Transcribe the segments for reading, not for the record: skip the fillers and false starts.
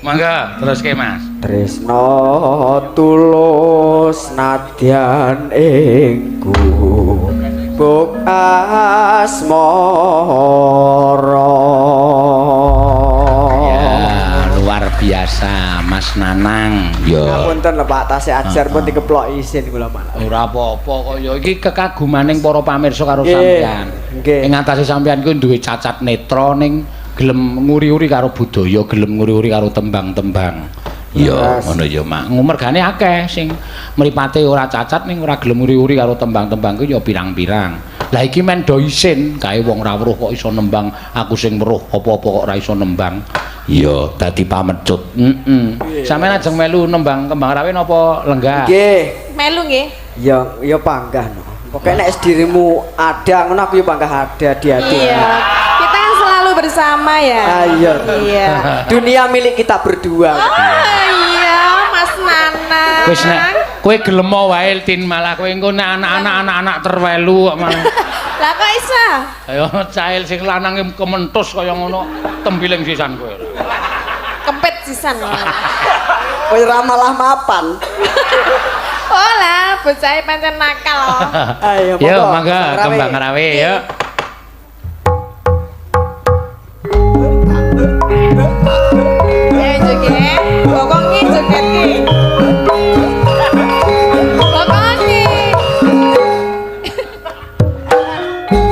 Mangga teruske, Mas. Tresna tulus nadyan ing gubuk asmara. Ya, luar biasa Mas Nanang. Yo. Ngapunten lho Pak, tasih ajar pun dikeplok isin kula malah. Ora apa-apa kaya iki kekagumaning para pamirsa karo Nggih, sampeyan. Nggih. Ing atase sampeyan kuwi duwe cacat netra ning gelem nguri-uri karo budaya, gelem nguri-uri karo tembang-tembang. Iya, ngono ya, Mak. Mergane akeh sing mripate ora cacat ning ora gelem nguri-uri karo tembang-tembang kuwi ya pirang-pirang. Lah iki men do isin, kae wong ra weruh kok iso nembang, aku sing weruh apa-apa kok ora iso nembang. Iya, dadi pamecut. Heeh. Sampeyan ajeng melu nembang Kembang Rawe napa lenggah? Nggih. Melu nggih. Ya ya panggah no. Pokoke nek dirimu ada ngono aku ya panggah ada di hati. Iya. Kita kan selalu bersama ya. Ah, iya. Iya. Dunia milik kita berdua. Oh iya, Mas Nanang. Wis nek kowe gelem wae Tin, malah kowe engko nek anak-anak anak-anak terwelu kok malah. Lah kok iso? Ayo cail sing lanang kementus kaya ngono tembiling sisan kowe. Kempet sisan. Kowe ora malah mapan. Oh lah, bocah pancen nakal oh. Ayo Yo monggo. Mangga Kembang Rawe yo. Ayo joget. Bokongi joget ki. Bokongi.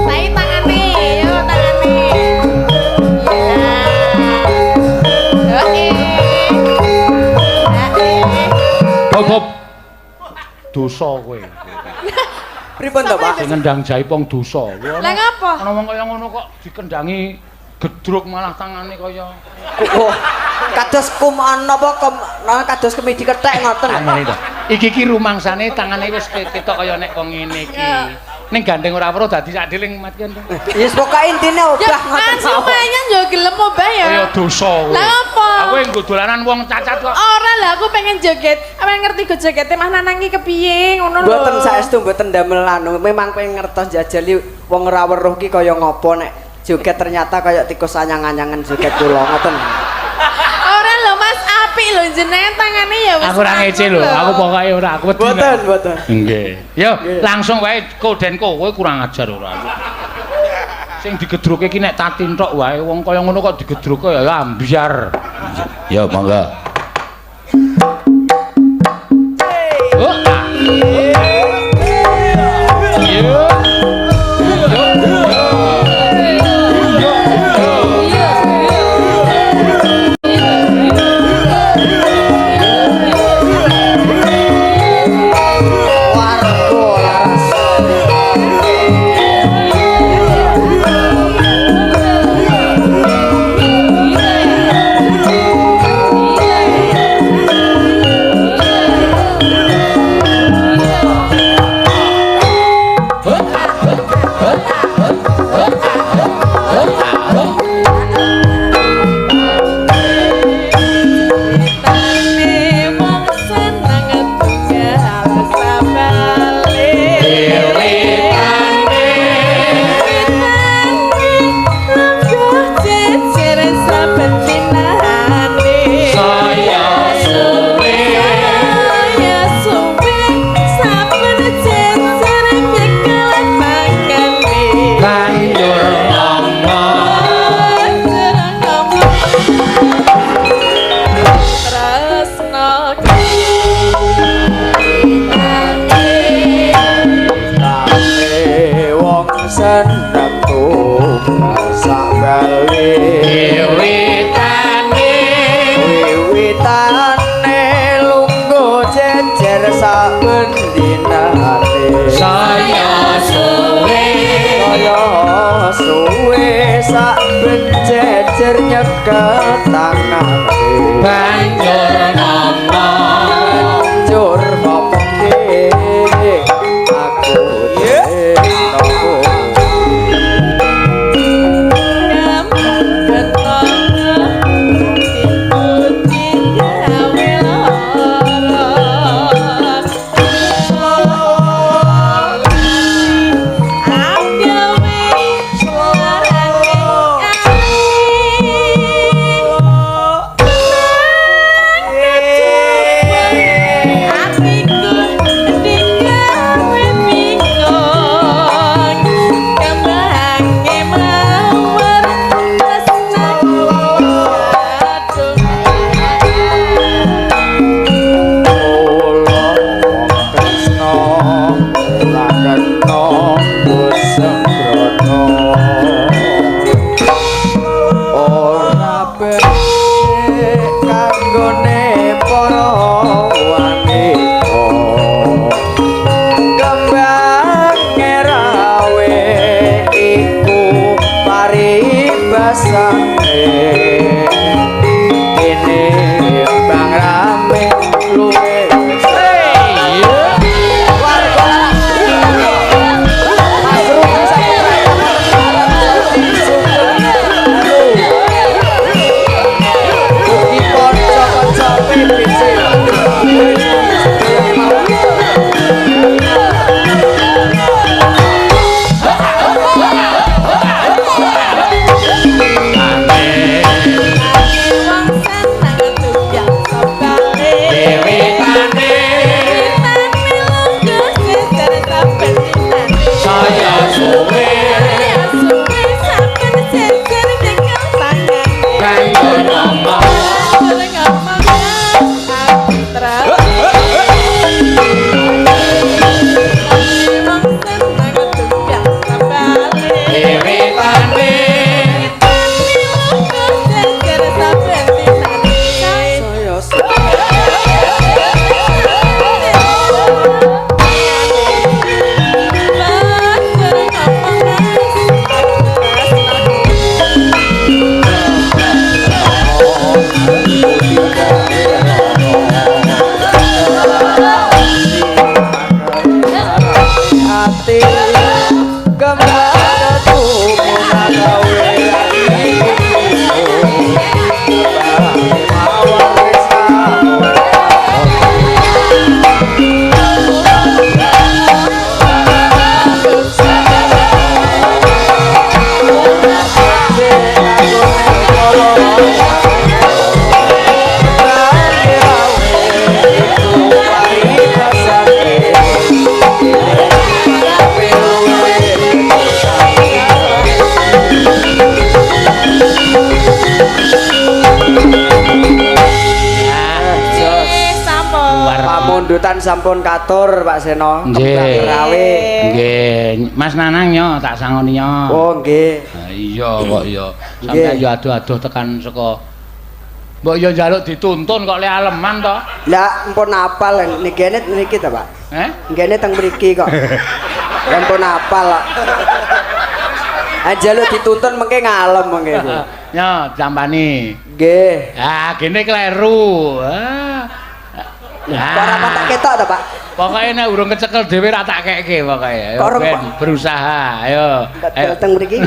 Saya tangane, yo tangane. Ya. Oke. Oke. Hop hop. Dosa kowe. Pripun to, Pak? Sing ngendang jaipong dosa. Lah ngapa? Ana wong kaya ngono kok dikendangi gedruk malah tangane kaya Oh, kados kum napa kum kados kemidi kethek ngoten. Tangane to. Iki ki rumangsane tangane wis ketok kaya nek wong ngene iki. Ning gandeng ora weruh dadi sak deling mati kan. Yes pokoke intine Ya, obah ngoten kan lumayan yo gelem obah ya. Kaya dosa kowe. Lah apa? Aku nggo dolanan wong cacat kok. Ora lah aku pengen joget. Pengen ngerti go jogete Mas Nanang iki kepiye ngono lho. Mboten saestu mboten damel anu, memang pengen ngertos jajali wong ora weruh ki kaya ngopo nek joget ternyata kaya tikus anyang-anyangan joget kula ngoten. Ora lho Mas, apik lho jenengan tangane ya wis. Aku ora ngece lho, aku pokoke ora aku wedi. Mboten, mboten. Nggih. Yo, langsung wae kodenko kowe kurang ajar ora. Sing digedruke iki nek tatin tok wae wong kaya ngono kok digedruke ya ambyar. Yo, monggo. Oh, ah. Yo. Warga laras. Tane wong seneng tunggal sabale. Wiwitane Wiwitane lungguh jejer saben dinane. Saya suwe. Saya suwe saben jejer nyekel tangane. Banjur ngomong. Tresno Tane wong seneng tunggal sabale. Wiwitane Wiwitane lungguh jejer saben dinane. Saya suwe. Kaya suwe saben jejer nyekel tangane. Banjur ngomong. Banjur ngomongke aku tresno kowe. Aku Pamundutan sampun katur Pak Seno. Nggih. Kembang rawe. Nggih, Mas Nanang yo tak sangoni yo. Oh nggih. Ha iya kok iya. Sampeyan yo adoh-adoh tekan saka mbok yo njaluk dituntun kok le aleman to. Lah mpun apal niki niki ta Pak? Eh? Nggene teng mriki kok. Lah mpun apal kok. Ah njaluk dituntun mengke ngalem mengke. Yo jampani. Nggih. Ah, gene kleru. Ah. Kok ora tak ketok ta Pak? Pokoke nek urung kecekel dhewe ra tak keke pokoke. Ayo ben berusaha. Ayo. Ayo teng mriki.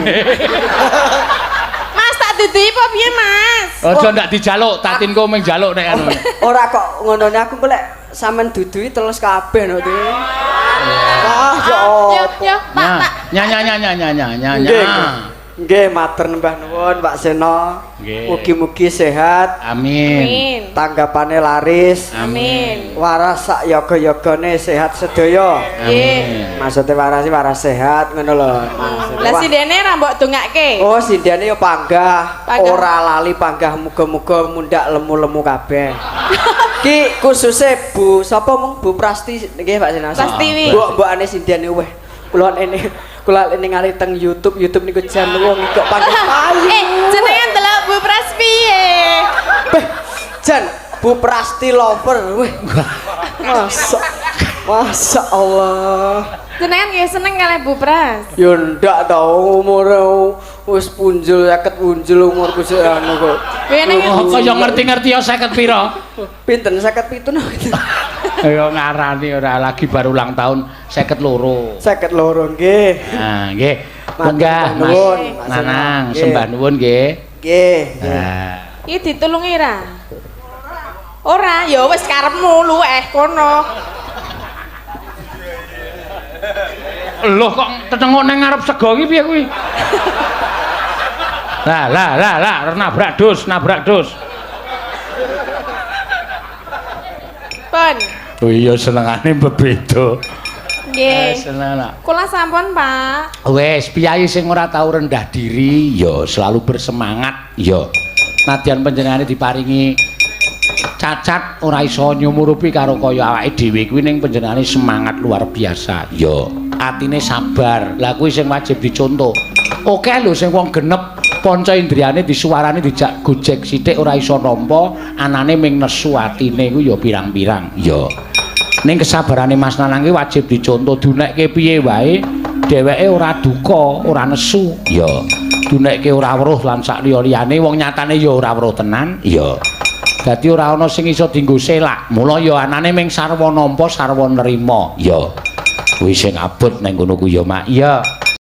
Mas tak duduhi apa piye, Mas? Aja ndak dijaluk, tatinku mung njaluk nek anu. Ora kok ngonone aku kok lek sampean duduhi terus kabeh no. Ah, ya Ya, ya, Pak, tak. Nya nya nya nya nya nya nya nya. Nggih, matur nembah nuwun Pak Seno. Mugi-mugi sehat. Amin. Amin. Tanggapane laris. Amin. Waras sak yoga-yogane sehat sedaya. Amin. Maksudnya waras sih waras sehat ngono lho. Lah sindene ra mbok dongake. Oh, sindene yo panggah, ora lali panggah muga-muga mundak lemu-lemu kabeh. Ki khususe Bu sapa mung Bu Prasti nggih Pak Seno. Prastiwi. Mbok-mbokane sindene weh. Kula ini kula ningali teng YouTube, YouTube niku jan wong kok panggah payu. Jenengan delok Bu Pras piye? Beh, jan Bu Prasti lover weh. Masa Masa Allah. Jenengan nggih seneng kalih Bu Pras. Ya ndak tau umure wis punjul 50 punjul umurku sik anu kok. Oh, kaya ngerti-ngerti ya 50 pira? Pinten 57 no. Ya ngarani ora lagi baru ulang tahun 52. 52 nggih. Nah, nggih. Lenggah Mas Nanang sembah nuwun nggih. Nggih. Nah. Iki ditulungi ra? Ora, ya wis karepmu luweh kono. Loh kok tetengok nang ngarep sego iki piye kuwi? Lah lah lah lah nabrak dus, nabrak dus. Pun. Oh iya senengane bebeda. Nggih. Seneng lah. Kula sampun, Pak. Wes, piyayi sing ora tau rendah diri ya selalu bersemangat ya. Nadyan panjenengane diparingi cacat ora iso nyumurupi karo kaya awake dhewe kuwi ning panjenengane semangat luar biasa ya. Atine sabar. Lah kuwi sing wajib dicontoh. Oke lho sing wong genep panca indriyane disuwarani dijak gojek sithik ora iso nampa, anane ming nesu atine kuwi ya pirang-pirang ya. Ning kesabarane Mas Nanang ki wajib dicontoh, dunekke piye wae dheweke ora duka, ora nesu ya. Dunekke ora weruh lan sak liya-liyane wong nyatane ya ora weruh tenan ya. Dadi ora ana sing iso dienggo selak. Mula ya anane ming sarwa nampa, sarwa nerima ya. Kuwi sing abot nang kono kuwi ya, Mak. Iya.